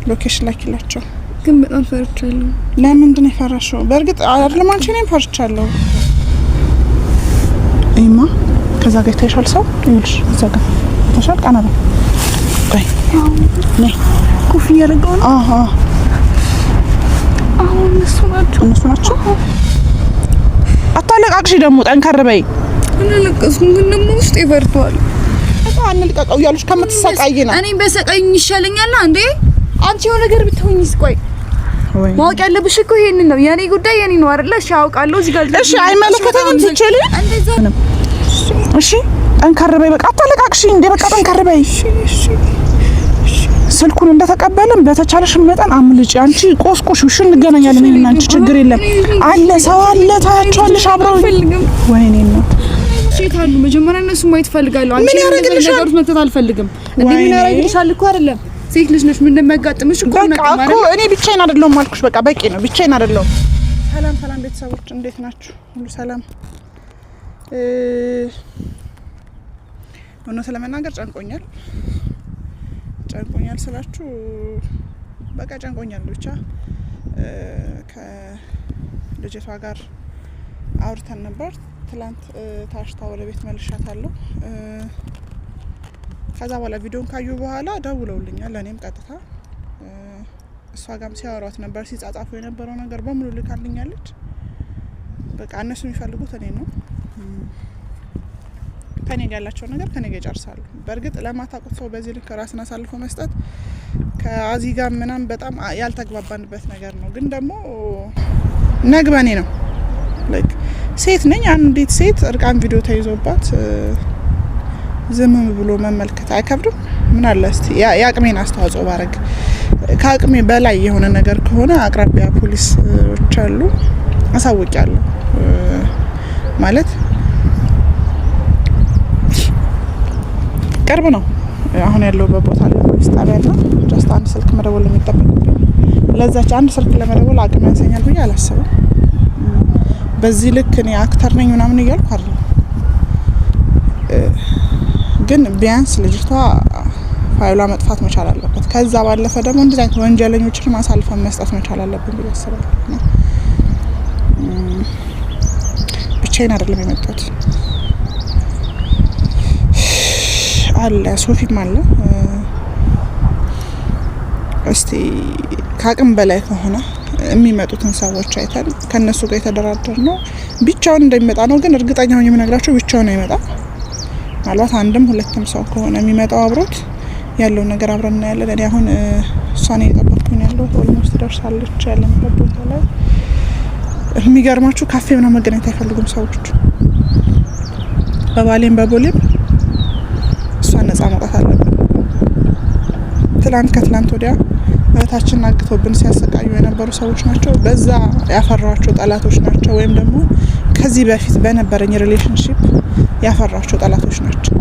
Location ላኪላቸው። ግን በጣም ፈርቻለሁ። ለምንድን ነው የፈራሽው? በእርግጥ አይደለም አንቺ፣ እኔም ፈርቻለሁ። ይማ ከዛ ጋር ይታይሻል ሰው፣ ይኸውልሽ እዛ ጋር ይታይሻል። ቀና በይ፣ ቆይ ነይ። ኮፍያ ያደረገው ነው። አሃ። አሁን እነሱ ናቸው። እነሱ ናቸው። አታለቃቅሺ ደግሞ፣ ጠንከር በይ። አላለቀስኩም፣ ግን ደግሞ ውስጤ ፈርቷል። አንልቀቀው እያሉሽ ከምትሰቃይ ነው። እኔም በሰቃይኝ ይሻለኛል እንዴ። አንቺ የሆነ ነገር ብትሆኚስ? ቆይ፣ ማወቅ ያለብሽ እኮ ይሄንን ነው። የኔ ጉዳይ የኔ ነው አይደለ? እሺ አውቃለሁ። እዚህ ጋር እሺ፣ አይመለከተኝም ትችሊ። እንደዛ። እሺ ጠንከር በይ። በቃ አታለቃቅሺ እንዴ። በቃ ጠንከር በይ። ስልኩን እንደተቀበልን በተቻለሽ መጠን አምልጪ። አንቺ ቆስቆሽ፣ እሺ እንገናኛለን። እኔና አንቺ ችግር የለም። አለ ሰው አለ፣ ታያቸዋለሽ አብረው። አልፈልግም። ወይኔ ነው። ሴት አሉ። መጀመሪያ እነሱ ማየት እፈልጋለሁ። አንቺ ምን ያደርግልሻል? ነገሮች መክተት አልፈልግም። እንዴ ምን ወይኔ። ያደርግልሻል እኮ አይደለም። ሴት ልጅ ነሽ። ምን እንደሚያጋጥምሽ እኮ በቃ አናውቅም እኮ አይደል? እኔ ብቻዬን አይደለሁም አልኩሽ። በቃ በቂ ነው። ብቻዬን አይደለሁም። ሰላም ሰላም ቤተሰቦች፣ እንዴት ናችሁ? ሁሉ ሰላም? እውነት ለመናገር ጨንቆኛል። ጨንቆኛል ስላችሁ በቃ ጨንቆኛል። ብቻ ከልጅቷ ጋር አውርተን ነበር። ትላንት ታሽታ ወደ ቤት መልሻታለሁ። ከዛ በኋላ ቪዲዮን ካዩ በኋላ ደውለውልኛል። ለእኔም ቀጥታ እሷ ጋርም ሲያወሯት ነበር። ሲጻጻፉ የነበረው ነገር በሙሉ ልካልኛለች። በቃ እነሱ የሚፈልጉት እኔ ነው። ከኔ ጋር ያላቸውን ነገር ከኔ ጋር ይጨርሳሉ። በእርግጥ ለማታውቁት ሰው በዚህ ልክ ራስን አሳልፎ መስጠት ከአዚ ጋር ምናምን በጣም ያልተግባባንበት ነገር ነው። ግን ደግሞ ነግ በኔ ነው። Like ሴት ነኝ። አንዲት ሴት እርቃን ቪዲዮ ተይዞባት ዝም ብሎ መመልከት አይከብድም? ምን አለ እስቲ የአቅሜን አስተዋጽኦ ባረግ። ከአቅሜ በላይ የሆነ ነገር ከሆነ አቅራቢያ ፖሊሶች አሉ፣ አሳውቂያለሁ። ማለት ቅርብ ነው አሁን ያለሁበት ቦታ ላይ ፖሊስ ጣቢያ ና just አንድ ስልክ መደወል የሚጠበቅብኝ። ለዛች አንድ ስልክ ለመደወል አቅም ያንሰኛል ብዬ አላስብም። በዚህ ልክ እኔ actor ነኝ ምናምን እያልኩ አይደለም፣ ግን ቢያንስ ልጅቷ ፋይሏ መጥፋት መቻል አለበት። ከዛ ባለፈ ደግሞ እንደዚህ አይነት ወንጀለኞችን አሳልፈን መስጠት መቻል አለብን ብዬ አስባለሁ። እና ብቻዬን አይደለም የመጣሁት፣ አለ ሶፊም አለ። እስቲ ከአቅም በላይ ከሆነ የሚመጡትን ሰዎች አይተን ከእነሱ ጋር የተደራደር ነው። ብቻውን እንደሚመጣ ነው፣ ግን እርግጠኛ ሆኜ የምነግራቸው ብቻውን አይመጣም። ምናልባት አንድም ሁለትም ሰው ከሆነ የሚመጣው አብሮት ያለውን ነገር አብረን እናያለን። እኔ አሁን እሷን እየጠበቅኩኝ ነው ያለሁት። Almost ደርሳለች ያለንበት ቦታ ላይ። የሚገርማችሁ ካፌ ምናምን መገናኘት አይፈልጉም ሰዎቹ። በባሌም በቦሌም እሷን ነጻ መውጣት አለብን። ትላንት ከትላንት ወዲያ እህታችንን አግተውብን ሲያሰቃዩ የነበሩ ሰዎች ናቸው። በዛ ያፈሯቸው ጠላቶች ናቸው፣ ወይም ደግሞ ከዚህ በፊት በነበረኝ relationship ያፈሯቸው ጠላቶች ናቸው።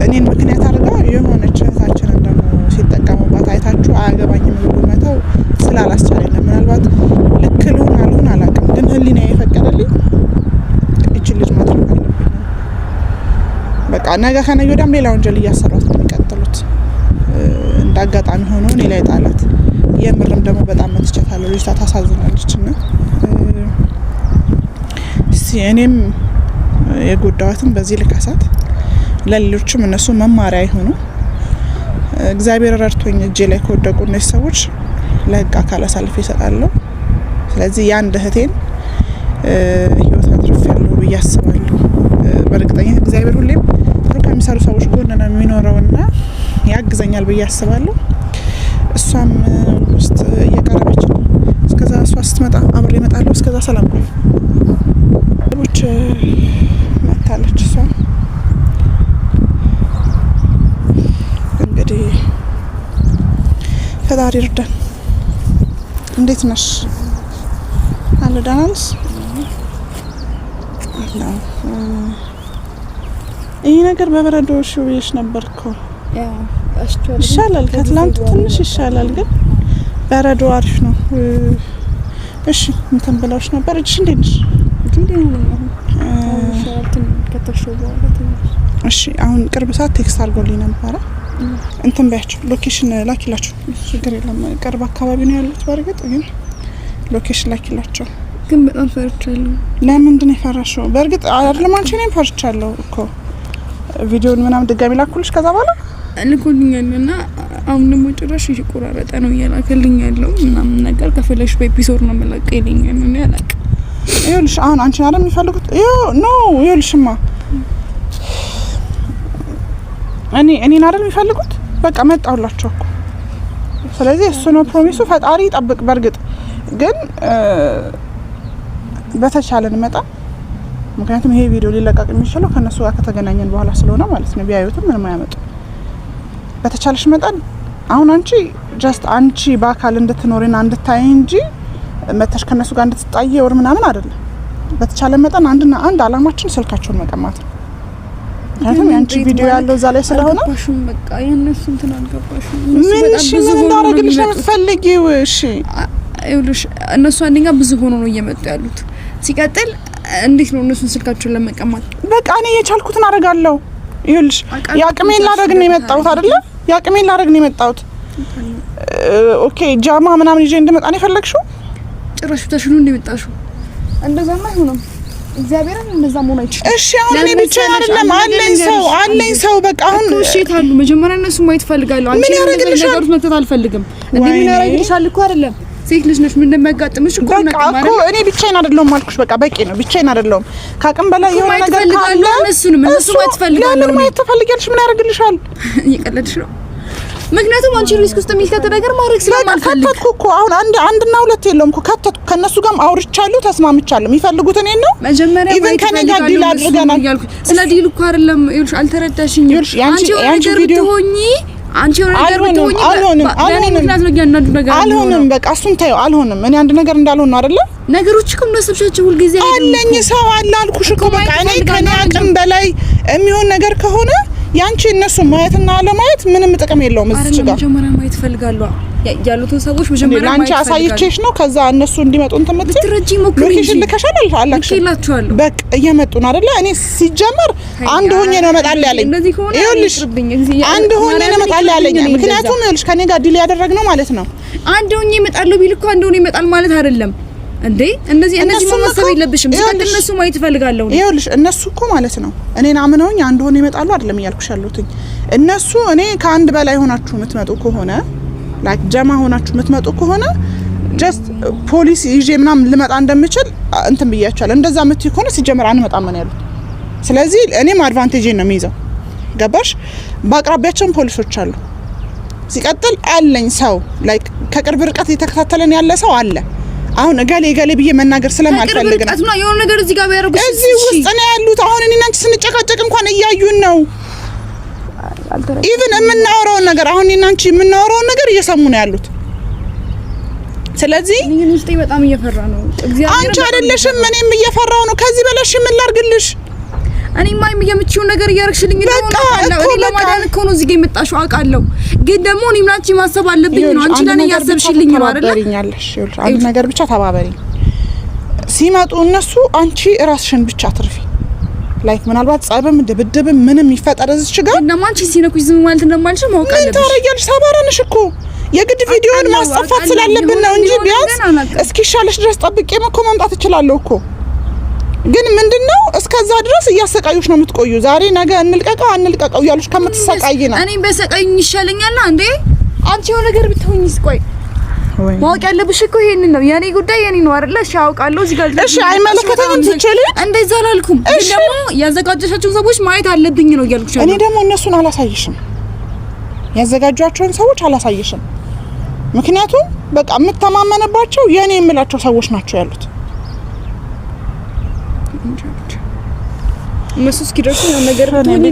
እኔን ምክንያት አድርገው የሆነች እህታችንን ደግሞ ሲጠቀሙባት አይታችሁ አያገባኝም ብሎ መተው ስላላስቻለኝ ነው። ምናልባት ልክ ልሁን አልሁን አላውቅም፣ ግን ሕሊና የፈቀደልኝ ይችን ልጅ ማትረፍ አለብኝ። በቃ ነገ ከነገ ወዲያም ሌላ ወንጀል እያሰሯት ነው የሚቀጥሉት። እንደ አጋጣሚ ሆኖ እኔ ላይ ጣላት። የምርም ደግሞ በጣም መትቸታለሁ። ልጅቷ ታሳዝናለች። እና እስቲ እኔም የጎዳዋትን በዚህ ልካሳት፣ ለሌሎችም እነሱ መማሪያ ይሆኑ። እግዚአብሔር ረድቶኝ እጄ ላይ ከወደቁ እነዚህ ሰዎች ለህግ አካል አሳልፌ እሰጣለሁ። ስለዚህ የአንድ እህቴን ህይወት አትርፌያለሁ ብዬ አስባለሁ። በእርግጠኝነት እግዚአብሔር ሁሌም ጥሩ ከሚሰሩ ሰዎች ጎን ነው የሚኖረውና ያግዘኛል ብዬ አስባለሁ። እሷም ውስጥ እየቀረበች ነው። እስከዛ እሷ ስትመጣ አብሬ እመጣለሁ። እስከዛ ሰላም ቆዩ። ች መታለች። እሷ እንግዲህ ፈጣሪ እርዳን። እንዴት ነሽ? አለ ደህና ነሽ? አለሁ። ይህ ነገር በበረዶ እሺ ብዬሽ ነበር እኮ። ይሻላል፣ ከትላንቱ ትንሽ ይሻላል፣ ግን በረዶ አሪፍ ነው። እሺ እንትን ብለውሽ ነበር። እጅሽ እንዴት ነሽ? እሺ አሁን ቅርብ ሰዓት text አድርጎልኝ ነበረ። እንትን በያቸው፣ location ላኪላቸው። ችግር የለም፣ ቅርብ አካባቢ ነው ያሉት። በእርግጥ ግን location ላኪላቸው። ግን በጣም ፈርቻለሁ። ለምንድን ነው የፈራሽው? በእርግጥ አይደለም አንቺ፣ እኔም ፈርቻለሁ እኮ። ቪዲዮን ምናምን ድጋሚ ላኩልሽ ከዛ በኋላ? ልኮልኛል እና አሁን ደግሞ ጭራሽ እየቆራረጠ ነው እየላከልኝ ያለው ምናምን ነገር። ከፈለግሽ በ episode ነው የምለቀው ይለኛል። እኔ አላውቅም። ይኸውልሽ፣ አሁን አንቺን አይደል የሚፈልጉት? No፣ ይኸውልሽማ፣ እኔን አይደል የሚፈልጉት? በቃ መጣሁላቸው እኮ። ስለዚህ እሱ ነው promise ኡ። ፈጣሪ ይጠብቅ። በእርግጥ ግን በተቻለን መጠን፣ ምክንያቱም ይሄ ቪዲዮ ሊለቀቅ የሚችለው ከእነሱ ጋር ከተገናኘን በኋላ ስለሆነ ማለት ነው። ቢያዩትም ምንም አያመጡም። በተቻለሽ መጠን አሁን አንቺ just አንቺ በአካል እንድትኖሪና እንድታይ እንጂ መተሽ ከእነሱ ጋር እንድትጣይ ወር ምናምን አይደለም። በተቻለ መጠን አንድና አንድ አላማችን ስልካቸውን መቀማት ነው። ምክንያቱም የአንቺ ቪዲዮ ያለው እዛ ላይ ስለሆነ። አልገባሽም። በቃ የእነሱ እንትን አልገባሽም። ምን እሺ፣ ምን እንዳደረግልሽ ነው የምትፈልጊው? እሺ። ይኸውልሽ፣ እነሱ አንደኛ ብዙ ሆኖ ነው እየመጡ ያሉት። ሲቀጥል እንዴት ነው እነሱን ስልካቸውን ለመቀማት? በቃ እኔ የቻልኩትን አደርጋለሁ። ይኸውልሽ፣ የአቅሜን ላደርግ ነው የመጣሁት አይደለ? የአቅሜን ላደርግ ነው የመጣሁት። Okay፣ ጃማ ምናምን ይዤ እንድመጣ ነው የፈለግሽው? ጭራሽ ብታሽኑ እንደመጣሽው እንደዛማ አይሆንም። እግዚአብሔርን እንደዛ መሆን አይችልም። እሺ አሁን እኔ ብቻዬን አይደለም፣ አለኝ ሰው፣ አለኝ ሰው። በቃ አሁን እሺ የት አሉ? መጀመሪያ እነሱ ማየት ፈልጋለሁ። አንቺ ምን ያደርግልሻል? ነገሮች መክተት አልፈልግም። እንዴ፣ ምን ያደርግልሻል እኮ አይደለም፣ ሴት ልጅ ነሽ፣ ምን እንደሚያጋጥምሽ እኮ በቃ እኮ እኔ ብቻዬን አይደለሁም አልኩሽ። በቃ በቂ ነው። ብቻዬን አይደለሁም። ከአቅም በላይ የሆነ ነገር ካለ እነሱንም እነሱ ማየት ፈልጋለሁ። ለምን ማየት ትፈልጊያለሽ? ምን ያደርግልሻል? እየቀለድሽ ነው። ምክንያቱም አንቺ risk ውስጥ የሚከት ነገር ማድረግ ስለማልፈልግ። ከተትኩ እኮ አሁን፣ አንድ አንድና ሁለት የለውም እኮ፣ ከተትኩ። ከእነሱ ጋርም አውርቻለሁ፣ ተስማምቻለሁ። የሚፈልጉት እኔን ነው። መጀመሪያ even ከኔ ጋር deal አድርገናል። ስለ deal እኮ አይደለም። ይኸውልሽ፣ አልተረዳሽኝም። አንቺ የሆነ ነገር ብትሆኚ፣ አንቺ የሆነ ነገር ብትሆኚ አልሆንም፣ በእኔ ምክንያት ነው እያንዳንዱ ነገር። አልሆንም። በቃ እሱን ታየው። አልሆንም። እኔ አንድ ነገር እንዳልሆን ነው አይደለ? ነገሮች እኮ እንዳሰብሻቸው ሁልጊዜ አለኝ ሰው አለ አልኩሽ እኮ። በቃ እኔ ከኔ አቅም በላይ የሚሆን ነገር ከሆነ ያንቺ እነሱ ማየትና አለማየት ምንም ጥቅም የለውም። እዚች ጋር መጀመሪያ ማየት እፈልጋለሁ ያሉትን ሰዎች መጀመሪያ ለአንቺ አሳይቼሽ ነው ከዛ እነሱ እንዲመጡ እንትን የምትይው። ብትረጂ ሞክሪ። Location ልከሻል አላክሽም? ልኬላችኋለሁ። በቃ እየመጡ ነው አይደለ? እኔ ሲጀመር አንድ ሆኜ ነው እመጣለሁ ያለኝ። ይኸውልሽ፣ አንድ ሆኜ ነው እመጣለሁ ያለኝ። ምክንያቱም ይኸውልሽ፣ ከኔ ጋር deal ያደረግነው ማለት ነው። አንድ ሆኜ እመጣለሁ ቢል እኮ አንድ ሆኜ ይመጣል ማለት አይደለም። እንዴ፣ እንደዚህ ማሰብ የለብሽም። ሲቀጥል እነሱ ማየት እፈልጋለሁ። ይኸውልሽ፣ እነሱ እኮ ማለት ነው እኔን አምነውኝ አንድ ሆነው ይመጣሉ አይደለም እያልኩሽ ያለሁትኝ። እነሱ እኔ ከአንድ በላይ ሆናችሁ የምትመጡ ከሆነ፣ like ጀማ ሆናችሁ የምትመጡ ከሆነ just ፖሊስ ይዤ ምናምን ልመጣ እንደምችል እንትን ብያቸዋለሁ። እንደዛ የምትይ ከሆነ ሲጀመር አንመጣም ነው ያሉት። ስለዚህ እኔም advantage ነው የሚይዘው። ገባሽ? በአቅራቢያቸውም ፖሊሶች አሉ። ሲቀጥል አለኝ ሰው፣ like ከቅርብ ርቀት እየተከታተለን ያለ ሰው አለ። አሁን እገሌ እገሌ ብዬ መናገር ስለማልፈልግ ነው። የሆነ ነገር እዚህ ጋር ቢያደርጉ እዚህ ውስጥ ነው ያሉት። አሁን እኔና አንቺ ስንጨቃጨቅ እንኳን እያዩን ነው። Even የምናወራውን ነገር፣ አሁን እኔና አንቺ የምናወራውን ነገር እየሰሙ ነው ያሉት። ስለዚህ ግን ውስጤ በጣም እየፈራ ነው። አንቺ አይደለሽም፣ እኔም እየፈራው ነው። ከዚህ በላሽ ምን ላድርግልሽ? እኔማ የምችይውን ነገር እያደረግሽልኝ ነው። እኔ ለማዳን እኮ ነው እዚህ ጋር የመጣሽው አውቃለሁ። ግን ደግሞ እኔም ላንቺ ማሰብ አለብኝ ነው። አንቺ ለኔ እያሰብሽልኝ ነው አይደለ? ይኸውልሽ፣ አንድ ነገር ብቻ ተባበሪኝ። ሲመጡ እነሱ አንቺ ራስሽን ብቻ ትርፊ። Like ምናልባት ጸብም ድብድብም ምንም ይፈጠር እዚች ጋር እና አንቺ ሲነኩሽ ዝም ማለት እንደማልችል ማወቅ አለብሽ። ምን ታረጊያለሽ? ሰባራ ነሽ እኮ። የግድ ቪዲዮን ማስጠፋት ስላለብን ነው እንጂ ቢያንስ እስኪሻለሽ ድረስ ጠብቄም እኮ መምጣት እችላለሁ እኮ። ግን ምንድነው፣ እስከዛ ድረስ እያሰቃዩሽ ነው የምትቆዩ። ዛሬ ነገ እንልቀቀው አንልቀቀው እያሉሽ ከምትሰቃይ ነው። እኔም በሰቃይኝ ይሻለኛል እንዴ። አንቺ የሆነ ነገር ብትሆኚስ? ቆይ፣ ማወቅ ያለብሽ እኮ ይሄንን ነው። የኔ ጉዳይ የኔ ነው አይደለ? እሺ አውቃለሁ። እዚህ ጋር እሺ፣ አይመለከተኝም ትችል እንደዛ አላልኩም። ግን ደግሞ ያዘጋጀሻቸውን ሰዎች ማየት አለብኝ ነው እያልኩሽ። እኔ ደግሞ እነሱን አላሳይሽም፣ ያዘጋጇቸውን ሰዎች አላሳይሽም። ምክንያቱም በቃ የምተማመንባቸው የኔ የምላቸው ሰዎች ናቸው ያሉት። እነሱ እስኪደርሱ የሆነ ነገር ብትሆኚ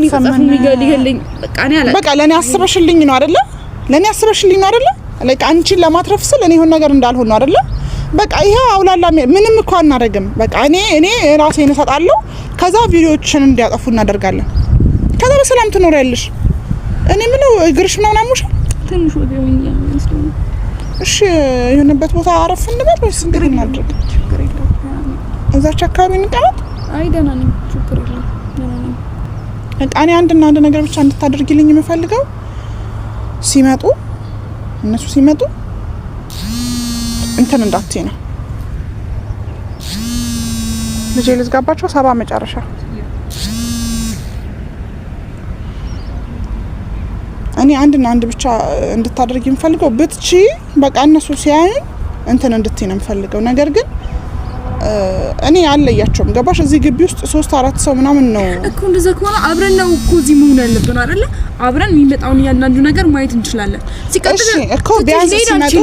ሊገለኝ በቃ እኔ አላውቅም። በቃ ለኔ አስበሽልኝ ነው አይደለ? ለኔ አስበሽልኝ ነው አይደለ? Like አንቺን ለማትረፍ ስል እኔ የሆነ ነገር እንዳልሆን ነው አይደለ? በቃ ይሄ አውላላ ምንም እኮ አናደርግም። በቃ እኔ ራሴን እሰጣለሁ። ከዛ ቪዲዮዎችን እንዲያጠፉ እናደርጋለን። ከዛ በሰላም ትኖሪያለሽ። እኔ ምነው እግርሽ ምናምን አሞሻል? ትንሽ ወገቤን እያመመኝ ስለሆነ። እሺ፣ የሆነበት ቦታ አረፍ እንበል ወይስ እንዴት እናድርግ? ችግር የለውም። እዛች አካባቢ እንቀመጥ። አይ፣ ደህና ነኝ። ችግር የለውም። ደህና ነኝ። በቃ እኔ አንድና አንድ ነገር ብቻ እንድታደርጊልኝ የምፈልገው ሲመጡ እነሱ ሲመጡ እንትን እንዳትዪ ነው። ልጄ ልዝጋባቸው 7 መጨረሻ እኔ አንድና አንድ ብቻ እንድታደርጊ የምፈልገው ብትቺ በቃ እነሱ ሲያዩኝ እንትን እንድትይ ነው የምፈልገው። ነገር ግን እኔ አልለያቸውም። ገባሽ? እዚህ ግቢ ውስጥ 3 4 ሰው ምናምን ነው እኮ። እንደዛ ከሆነ አብረን ነው እኮ እዚህ መሆን ያለብን አይደለ? አብረን የሚመጣውን እያንዳንዱ ነገር ማየት እንችላለን። ሲቀጥል እኮ ቢያንስ ሲመጡ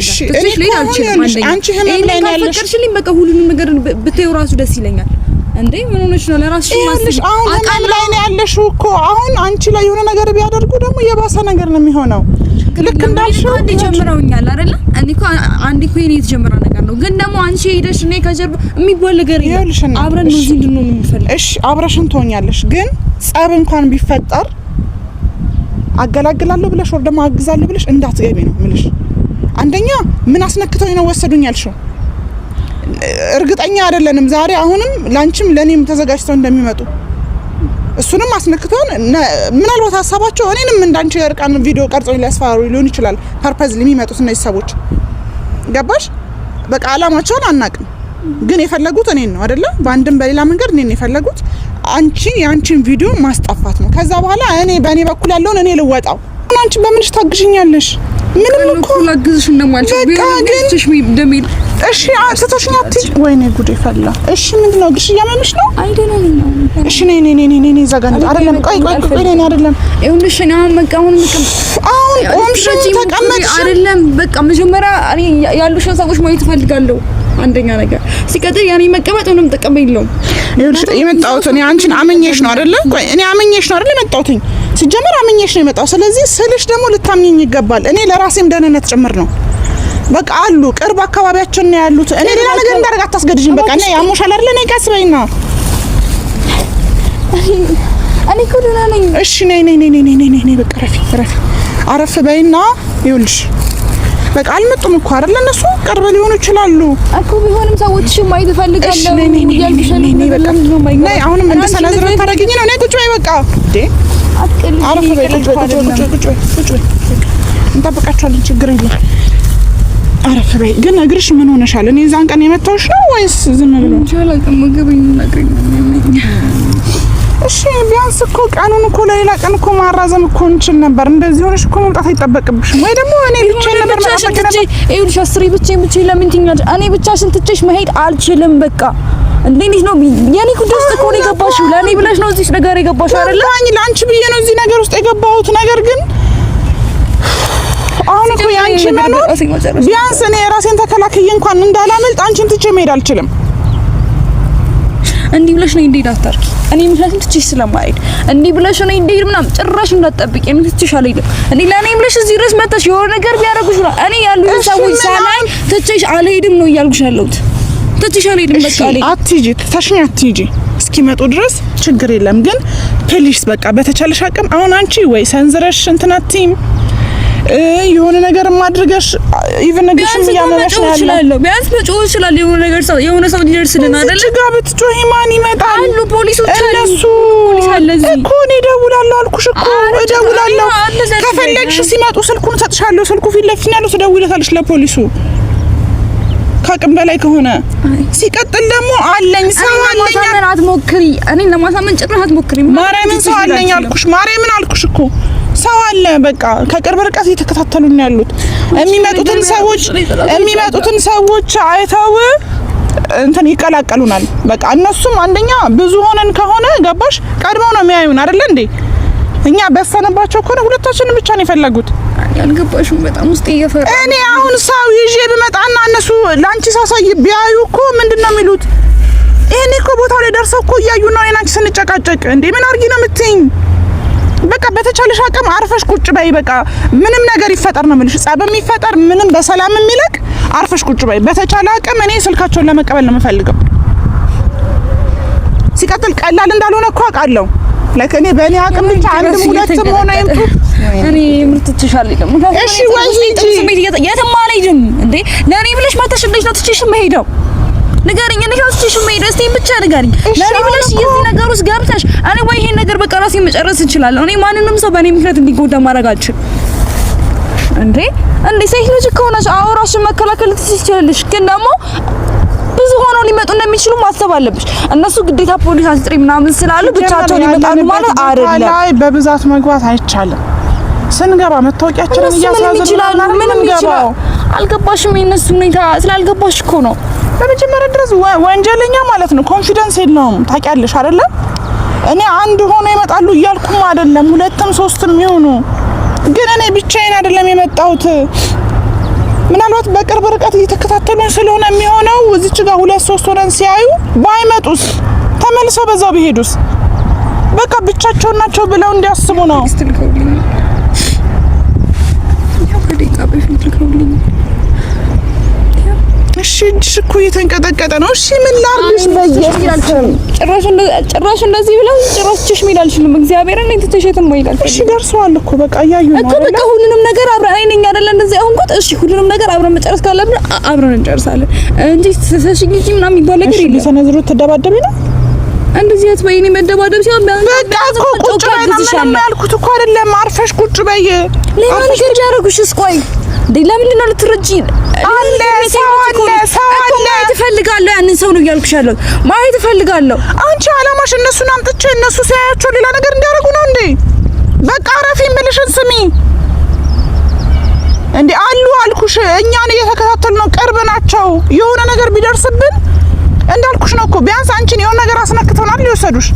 እሺ፣ እኔ አንቺ ህመም ላይ ነው ያለሽ። በቃ ሁሉንም ነገር ብታዪው ራሱ ደስ ይለኛል። እንዴ ምን ሆነሽ ነው? ለራስሽ ማሰብ አሁን ህመም ላይ ነው ያለሽው እኮ። አሁን አንቺ ላይ የሆነ ነገር ቢያደርጉ ደግሞ የባሰ ነገር ነው የሚሆነው። ልክ እንዳልሽው አንዴ ጀምረውኛል አይደለ? እኔ እኮ አንዴ እኮ የኔ የተጀመረ ነገር ነው። ግን ደግሞ አንቺ ሄደሽ እኔ ከጀርባ የሚባል ነገር የለም። አብረን ነው እዚህ እንድንሆን የምፈልገው። እሺ አብረሽን ትሆኛለሽ። ግን ጸብ እንኳን ቢፈጠር አገላግላለሁ ብለሽ ወር ደግሞ አግዛለሁ ብለሽ እንዳትገቢ ነው የምልሽ። አንደኛ ምን አስነክተውኝ ነው ወሰዱኝ ያልሽው? እርግጠኛ አይደለንም። ዛሬ አሁንም ላንቺም ለኔም ተዘጋጅተው እንደሚመጡ እሱንም አስነክተውን ምናልባት ሀሳባቸው እኔንም እንዳንቺ የእርቃን ቪዲዮ ቀርጸው ሊያስፈራሩ ሊሆን ይችላል። purpose የሚመጡት እነዚህ ሰዎች ገባሽ? በቃ አላማቸውን አናቅም፣ ግን የፈለጉት እኔን ነው አይደለ? በአንድም በሌላ መንገድ እኔን የፈለጉት አንቺ የአንቺን ቪዲዮ ማስጠፋት ነው። ከዛ በኋላ እኔ በእኔ በኩል ያለውን እኔ ልወጣው። አንቺ በምንሽ ታግዥኛለሽ? ምንም እኮ ላግዝሽ እንደማልችል ቢሆን እሺ ትቶሽኝ አትሂጂ። ወይኔ ጉዴ ፈላ። እሺ ምንድን ነው እግርሽ እያመመሽ ነው? አይደለም። እሺ ነይ ነይ ነይ ነይ ነይ እዛ ጋር አይደለም። ቆይ ቆይ ቆይ ነይ አይደለም። ይኸውልሽ እኔ አሁን በቃ አሁን አሁን ቆምሽ ተቀመጥሽ አይደለም። በቃ መጀመሪያ እኔ ያሉሽን ሰዎች ማየት እፈልጋለሁ። አንደኛ ነገር ሲቀጥል ያኔ መቀመጥ ምንም ጥቅም የለውም። ይኸውልሽ የመጣሁት እኔ አንቺን አመኘሽ ነው አይደለ? ቆይ እኔ አመኘሽ ነው አይደለ የመጣሁት? ሲጀመር አመኘሽ ነው የመጣሁት። ስለዚህ ስልሽ ደግሞ ልታምኚኝ ይገባል። እኔ ለራሴም ደህንነት ጭምር ነው። በቃ አሉ ቅርብ አካባቢያችን ነው ያሉት። እኔ ሌላ ነገር እንዳደርግ አታስገድጂኝ። በቃ እኔ ያሞሻል አይደለ? ነይ ቀስ በይና። እኔ እኮ ደህና ነኝ። እሺ ነይ ነይ ነይ ነይ ነይ ነይ በቃ ረፊ ረፊ አረፍ በይና። ይኸውልሽ በቃ አልመጡም እኮ አይደለ? እነሱ ቅርብ ሊሆኑ ይችላሉ እኮ ቢሆንም ሰዎችሽን ማየት እፈልጋለሁ እያልኩሽ ነው። ነይ በቃ ነይ። አሁንም እንደሰነዝር ታደርጊኝ ነው። ነይ ቁጭ በይ በቃ። እንዴ አረፍ በይ። ቁጭ በይ ቁጭ በይ ቁጭ በይ ቁጭ በይ። እንጠብቃቸዋለን። ችግር የለም። አረፍ በይ። ግን እግርሽ ምን ሆነሻል? እኔ እዛን ቀን የመታሁሽ ነው ወይስ ዝም ብሎ? እሺ ቢያንስ እኮ ቀኑን እኮ ለሌላ ቀን እኮ ማራዘም እኮ እንችል ነበር። እንደዚህ ሆነሽ እኮ መምጣት አይጠበቅብሽም። ወይ ደግሞ እኔ ብቻዬን ነበር መጣጣ ነበር። ይኸውልሽ አስሬ ብቻዬን ብቻዬን ለምን ትይኛለሽ? እኔ ብቻሽን ትቼሽ መሄድ አልችልም። በቃ እንዴ እንዴት ነው የኔ ጉዳይ ውስጥ እኮ ነው የገባሽው። ለእኔ ብለሽ ነው እዚህ ነገር የገባሽው አይደለ? ለአንቺ ብዬ ነው እዚህ ነገር ውስጥ የገባሁት። ነገር ግን አሁን እኮ ያንቺ መኖር ቢያንስ እኔ ራሴን ተከላክዬ እንኳን እንዳላመልጥ አንቺን ትቼ መሄድ አልችልም። እንዲህ ብለሽ ነው እንዴ አታርቂ። እኔ ምክንያቱም ትቼሽ ስለማልሄድ እንዲህ ብለሽ ነው እንዴ ምናምን ጭራሽ እንዳትጠብቂ። እኔ ትቼሽ አልሄድም። እኔ ለእኔ ብለሽ እዚህ ድረስ መተሽ የሆነ ነገር ቢያደርጉሽ ነው እኔ ያሉትን ሰዎች ሳላይ ትቼሽ አልሄድም ነው እያልኩሽ ያለሁት። ትቼሽ አልሄድም። በቃ አልሄድም። አትሂጂ፣ ትተሽኝ አትሂጂ እስኪመጡ ድረስ ችግር የለም። ግን please በቃ በተቻለሽ አቅም አሁን አንቺ ወይ ሰንዝረሽ እንትን አትይም የሆነ ነገር ማድረግሽ even ነገርሽም እያመመሽ ነው ያለው። ቢያንስ መጮህ እችላለሁ። የሆነ ነገር ሰው የሆነ ሰው ሊደርስልን አይደለ? እዚህ ጋር ብትጮሂ ማን ይመጣል? አሉ ፖሊሶች አሉ። እነሱ ፖሊስ አለ እዚህ እኮ እኔ እደውላለሁ አልኩሽ እኮ እደውላለሁ። ከፈለግሽ ሲመጡ ስልኩን እሰጥሻለሁ። ስልኩ ፊት ለፊት ነው ያለው። ትደውይለታለሽ ለፖሊሱ ከአቅም በላይ ከሆነ። ሲቀጥል ደግሞ አለኝ ሰው አለኝ። ለማሳመን አትሞክሪ። እኔን ለማሳመን ጭራሽ አትሞክሪ። ማርያምን ሰው አለኝ አልኩሽ። ማርያምን አልኩሽ እኮ ሰው አለ። በቃ ከቅርብ ርቀት እየተከታተሉ ነው ያሉት። የሚመጡትን ሰዎች የሚመጡትን ሰዎች አይተው እንትን ይቀላቀሉናል። በቃ እነሱም አንደኛ ብዙ ሆነን ከሆነ ገባሽ ቀድመው ነው የሚያዩን አይደለ እንዴ? እኛ በሰነባቸው ከሆነ ሁለታችንን ብቻ ነው የፈለጉት። ያልገባሽም በጣም ውስጥ እየፈራ እኔ አሁን ሰው ይዤ ብመጣና እነሱ ላንቺ ሳሳይ ቢያዩ እኮ ምንድን ነው የሚሉት? ይሄኔ እኮ ቦታው ላይ ደርሰው እኮ እያዩ ነው እኔና አንቺ ስንጨቃጨቅ። እንዴ ምን አድርጊ ነው የምትይኝ? በቃ በተቻለሽ አቅም አርፈሽ ቁጭ በይ። በቃ ምንም ነገር ይፈጠር ነው የምልሽ፣ ጸብም ይፈጠር ምንም በሰላም የሚለቅ አርፈሽ ቁጭ በይ። በተቻለ አቅም እኔ ስልካቸውን ለመቀበል ነው የምፈልገው። ሲቀጥል ቀላል እንዳልሆነ እኮ አውቃለሁ። like እኔ በእኔ አቅም ብቻ አንድም ሁለትም ሆነ ይምጡ እኔ ምርት ትችሻለሁ። እሺ ወይ ሂጂ። የትም አልሄድም እንዴ ለእኔ ብለሽ መተሽ እንዴት ነው ትችሽ የምሄደው? ንገሪኝ። እኔ ትቼሽ የምሄደው እስቲ ብቻ ንገሪኝ። ለኔ ብለሽ የዚህ ነገር ውስጥ ገብተሽ እኔ ወይ ይሄን ነገር በቃ ራሴ መጨረስ እችላለሁ። እኔ ማንንም ሰው በእኔ ምክንያት እንዲጎዳ ማድረግ አልችልም። እንዴ እንዴ ሴት ልጅ እኮ ነሽ። አዎ ራስሽን መከላከል ትችላለሽ፣ ግን ደግሞ ብዙ ሆነው ሊመጡ እንደሚችሉ ማሰብ አለብሽ። እነሱ ግዴታ ፖሊስ አስጥሪ ምናምን ስላሉ ብቻቸውን ይመጣሉ ማለት አይደለም። ላይ በብዛት መግባት አይቻልም። ስንገባ መታወቂያችንን እያስያዝን ይችላሉ። ምንም ይችላል። አልገባሽም? የእነሱ ሁኔታ ስላልገባሽ እኮ ነው። በመጀመሪያ ድረስ ወንጀለኛ ማለት ነው confidence የለውም። ታውቂያለሽ አይደለም? እኔ አንድ ሆኖ ይመጣሉ እያልኩም አይደለም፣ ሁለትም ሶስትም ይሁኑ፣ ግን እኔ ብቻዬን አይደለም የመጣሁት። ምናልባት በቅርብ ርቀት እየተከታተሉን ስለሆነ የሚሆነው እዚች ጋር ሁለት ሶስት ሆነን ሲያዩ ባይመጡስ፣ ተመልሰው በዛው ቢሄዱስ፣ በቃ ብቻቸውን ናቸው ብለው እንዲያስቡ ነው። እሺ እጅሽ እኮ እየተንቀጠቀጠ ነው። እሺ ምን ላድርግሽ? ጭራሽ እንደዚህ ብለው ጭራሽ ትቼሽ መሄድ አልችልም። እግዚአብሔርን እኔ ትቼሽ የትም መሄድ አልችልም። እሺ ደርሰዋል እኮ በቃ እያዩ ነው እኮ በቃ ሁሉንም ነገር አብረን እኔ ነኝ አይደለ እንደዚህ አሁን እሺ ሁሉንም ነገር አብረን መጨረስ ካለብን አብረን እንጨርሳለን እንጂ ትተሽኝ እንጂ ምናምን የሚባል ነገር የለም። ሊሰነዝሩት ትደባደቢ ነው እንደዚህ አትበይ። እኔ መደባደብ ሲሆን በቃ እኮ ቁጭ በይ ነው ምንም ያልኩት እኮ አይደለም። አርፈሽ ቁጭ በይ። ሌላ ነገር ቢያደርጉሽስ? ቆይ እንዴ ለምንድን ነው ልትረጂ? አለ ሰው አለ ሰው አለ። ማየት እፈልጋለሁ። ያንን ሰው ነው እያልኩሽ ያለሁት። ማየት እፈልጋለሁ። አንቺ አላማሽ እነሱን አምጥቼ እነሱ ሲያያቸው ሌላ ነገር እንዲያደርጉ ነው እንዴ? በቃ አረፊ የምልሽን ስሚ። እንዴ አሉ አልኩሽ። እኛን እየተከታተሉ ነው፣ ቅርብ ናቸው። የሆነ ነገር ቢደርስብን እንዳልኩሽ ነው እኮ ቢያንስ አንቺን የሆነ ነገር አስነክተውናል ሊወሰዱሽ።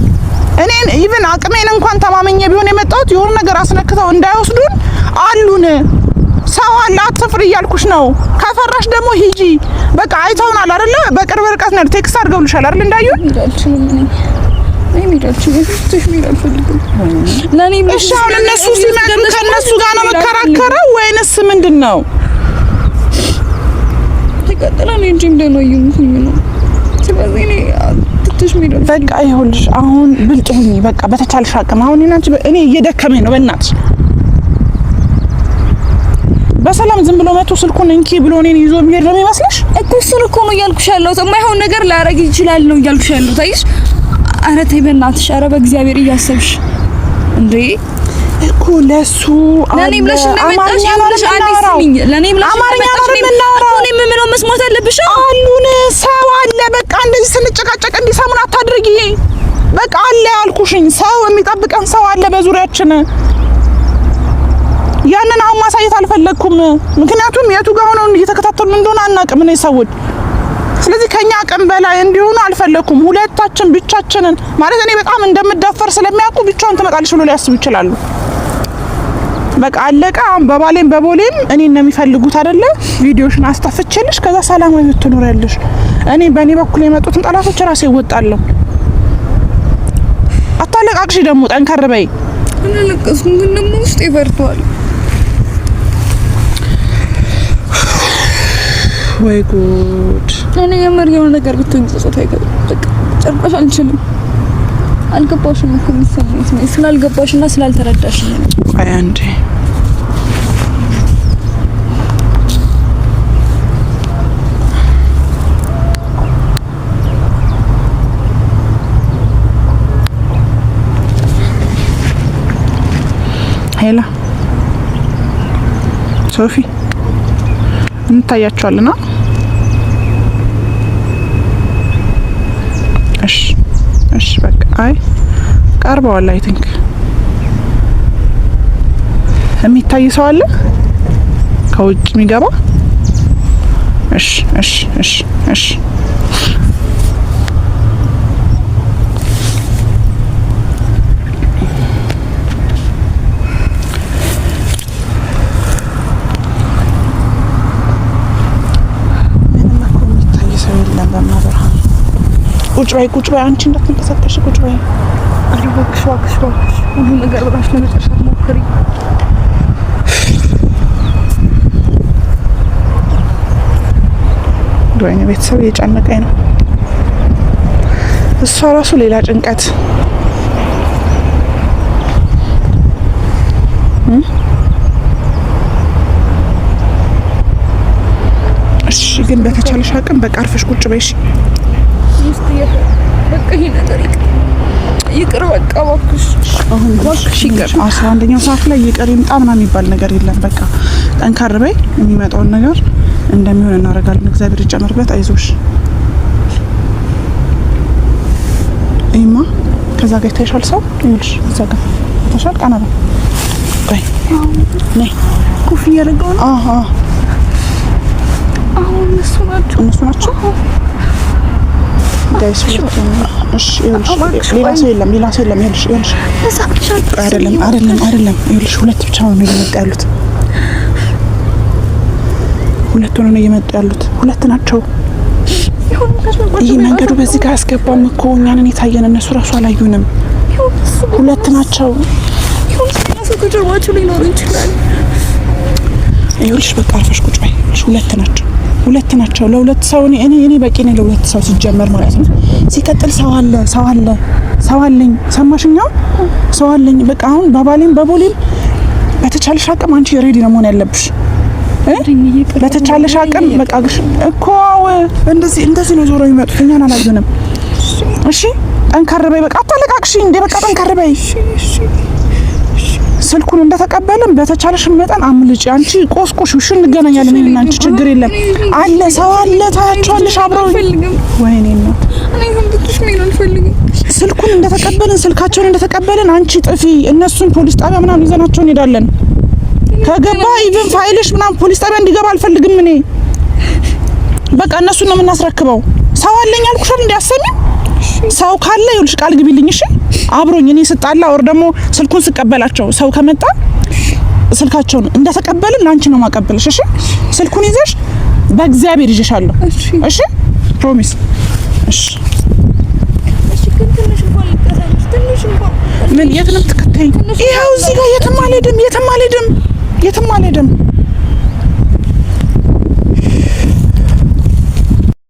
እኔን even አቅሜን እንኳን ተማመኘ ቢሆን የመጣሁት የሆነ ነገር አስነክተው እንዳይወስዱን አሉን። ሰው አለ፣ አትፍሪ እያልኩሽ ነው። ከፈራሽ ደግሞ ሂጂ። በቃ አይተውናል አይደለ? በቅርብ ርቀት ነው። text አድርገውልሻል አይደል? እንዳዩን እሺ። አሁን እነሱ ሲመጡ ከእነሱ ጋር ነው መከራከረው ወይንስ ምንድን ነው? በቃ ይኸውልሽ፣ አሁን ብልጥ ሁኚ። በቃ በተቻለሽ አቅም አሁን እኔ እየደከመኝ ነው። በእናትሽ በሰላም ዝም ብሎ መቶ ስልኩን እንኪ ብሎ እኔን ይዞ የሚሄድ ነው የሚመስልሽ? እኮ እሱን እኮ ነው እያልኩሽ ያለሁት። የማይሆን ነገር ላያደርግ ይችላል ነው እያልኩሽ ያለሁት። አየሽ? ኧረ ተይ በእናትሽ፣ ኧረ በእግዚአብሔር እያሰብሽ እንዴ እኮ ለሱ ለኔ ብለሽ እንደመጣሽ ይኸውልሽ፣ አንዴ ስሚኝ፣ ለኔ ብለሽ እንደመጣሽ እኔ የምለው መስማት አለብሽ። አሉን ሰው አለ። በቃ እንደዚህ ስንጨቃጨቅ እንዲሰሙን አታድርጊ። በቃ አለ ያልኩሽኝ ሰው የሚጠብቀን ሰው አለ በዙሪያችን። ያንን አሁን ማሳየት አልፈለግኩም፣ ምክንያቱም የቱ ጋር ሆነው እየተከታተሉ እንደሆነ አናውቅም እነዚህ ሰዎች። ስለዚህ ከኛ አቅም በላይ እንዲሆኑ አልፈለኩም። ሁለታችን ብቻችንን ማለት እኔ በጣም እንደምዳፈር ስለሚያውቁ ብቻውን ትመጣለች ብሎ ሊያስቡ ይችላሉ። በቃ አለቀ። አሁን በባሌም በቦሌም እኔን ነው የሚፈልጉት አይደለ? ቪዲዮሽን አስጠፍቼልሽ ከዛ ሰላማዊ ህይወት ትኖሪያለሽ። እኔ በእኔ በኩል የመጡትን ጠላቶች ራሴ እወጣለሁ። አታለቃቅሺ ደግሞ ጠንከር በይ። አላለቀስኩም፣ ግን ደግሞ ውስጤ ፈርቷል። ወይ ጉድ! እኔ የምር የሆነ ነገር ብትሆኝ ጸጸት አይገባም። በቃ ጭራሽ አልችልም። አልገባሽም እኮ የሚሰማኝ ስሜት ስላልገባሽና ስላልተረዳሽኝ ነው። ቆይ አንዴ ሄላ ሶፊ እንታያቸዋልና። እሺ እሺ፣ በቃ አይ ቀርበዋል። I think የሚታይ ሰው አለ ከውጭ የሚገባ። እሺ እሺ እሺ እሺ። ምንም እኮ የሚታይ ሰው የለም። በመብርሃን ቁጭ በይ፣ ቁጭ በይ፣ አንቺ እንዳትንቀሳቀሽ ቁጭ በይ። ኧረ እባክሽ እባክሽ እባክሽ ሁሉ ነገር ብራሽ ለመጨረሻ ሞክሪ። ወይኔ ቤተሰብ እየጨነቀኝ ነው። እሷ ራሱ ሌላ ጭንቀት። እሺ ግን በተቻለሽ አቅም በቃ አርፈሽ ቁጭ በይ። እሺ ውስጥ በቃ ይሄ ነገር ይቅር፣ በቃ እባክሽ፣ እባክሽ ይቅር። 11ኛው ሰዓት ላይ ይቅር ይምጣ ምናምን የሚባል ነገር የለም። በቃ ጠንከር በይ። የሚመጣውን ነገር እንደሚሆን እናደርጋለን። እግዚአብሔር ይጨምርበት። አይዞሽ ይማ ከዛ ጋር ይታይሻል። ሰው ይኸውልሽ፣ እዛ ጋር ይታይሻል። ቀና በይ። ቆይ ነይ። ኮፍያ አድርገው ነው። አዎ አሁን እነሱ ናቸው፣ እነሱ ናቸው። Guys እሺ፣ ይኸውልሽ ሌላ ሰው የለም፣ ሌላ ሰው የለም። ይኸውልሽ፣ ይኸውልሽ፣ አይደለም፣ አይደለም፣ አይደለም። ይኸውልሽ ሁለት ብቻ ነው እየመጡ ያሉት። ሁለት ሆነው ነው እየመጡ ያሉት። ሁለት ናቸው። ይህ መንገዱ በዚህ ጋር አያስገባም እኮ እኛንን የታየን እነሱ ራሱ አላዩንም። ሁለት ናቸው። ከጀርባቸው ሊኖሩ ይችላል። ይኸውልሽ በቃ አርፈሽ ቁጭ በይ። ይኸውልሽ ሁለት ናቸው፣ ሁለት ናቸው። ለሁለት ሰው እኔ እኔ በቂ ነኝ ለሁለት ሰው ሲጀመር ማለት ነው። ሲቀጥል ሰው አለ፣ ሰው አለ፣ ሰው አለኝ። ሰማሽኛ? ሰው አለኝ። በቃ አሁን በባሌም በቦሌም በተቻለሽ አቅም አንቺ ready ነው መሆን ያለብሽ። በተቻለሽ አቅም በቃ ግሽ እኮ እንደዚህ እንደዚህ ነው ዞሮ የሚመጡት። እኛን አላዩንም። እሺ ጠንከር በይ። በቃ አታለቃቅሺ እንዴ! በቃ ጠንከር በይ። ስልኩን እንደተቀበልን በተቻለሽ መጠን አምልጪ። አንቺ ቆስቆሽ እሺ፣ እንገናኛለን። እኔና አንቺ ችግር የለም። አለ ሰው አለ፣ ታያቸዋለሽ አብረው። ወይኔ ነው ስልኩን እንደተቀበልን ስልካቸውን እንደተቀበልን አንቺ ጥፊ፣ እነሱን ፖሊስ ጣቢያ ምናምን ይዘናቸው እንሄዳለን። ከገባ even ፋይልሽ ምናምን ፖሊስ ጣቢያ እንዲገባ አልፈልግም እኔ። በቃ እነሱን ነው የምናስረክበው። ሰው አለኝ አልኩሻል። እንዴ አሰሚም ሰው ካለ ይኸውልሽ ቃል ግቢልኝ እሺ። አብሮኝ እኔ ስጣላ ወር ደግሞ ስልኩን ስቀበላቸው ሰው ከመጣ ስልካቸውን እንደተቀበልን ለአንቺ ነው ማቀበልሽ። እሺ ስልኩን ይዘሽ በእግዚአብሔር ይዤሻለሁ። እሺ promise። እሺ ምን የት ነው የምትከተይኝ? ይኸው እዚህ ጋር የትም አልሄድም፣ የትም አልሄድም፣ የትም አልሄድም።